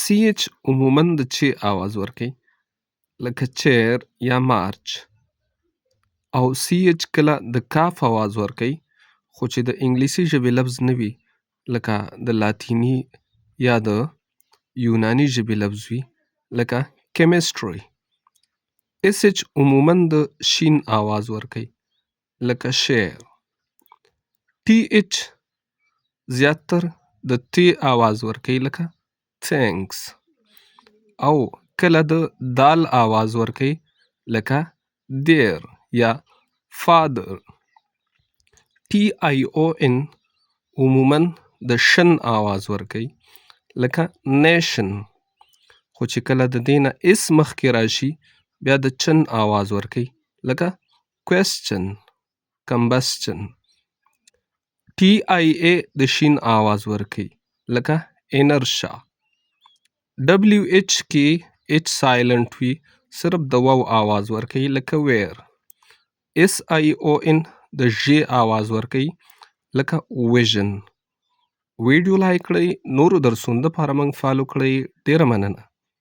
سی ایچ عموما د چ آواز ورکوي، لکه چیر یا مارچ. او سی ایچ کله د کاف آواز ورکوي، خو چې د انګلیسي ژبې لفظ نه وي، لکه د لاتیني یا د یوناني ژبې لفظ وي، لکه کیمسټري. اس ایچ عموما د شین آواز ورکوي، لکه شعر. ټي ایچ زیاتر د ت آواز ورکوي، لکه ثینکس. او کله د دال آواز ورکوي، لکه دیر یا فادر. ټي آی او ان عموما د شن آواز ورکوي، لکه نیشن. خو چې کله د دې نه اس مخکې راشي، بیا د چن آواز ورکوي، لکه کوېسچن، کمبسچن. ټي آی ای د شین آواز ورکوي، لکه انرشا. ډبلیو ایچ کې ایچ سایلنټ وي، صرف د واو آواز ورکوي، لکه ویر. اس آی او ان د ژ آواز ورکوي، لکه ویژن. ویډیو لایک کړئ، نورو درسونو دپاره موږ فالو کړئ. ډېره مننه.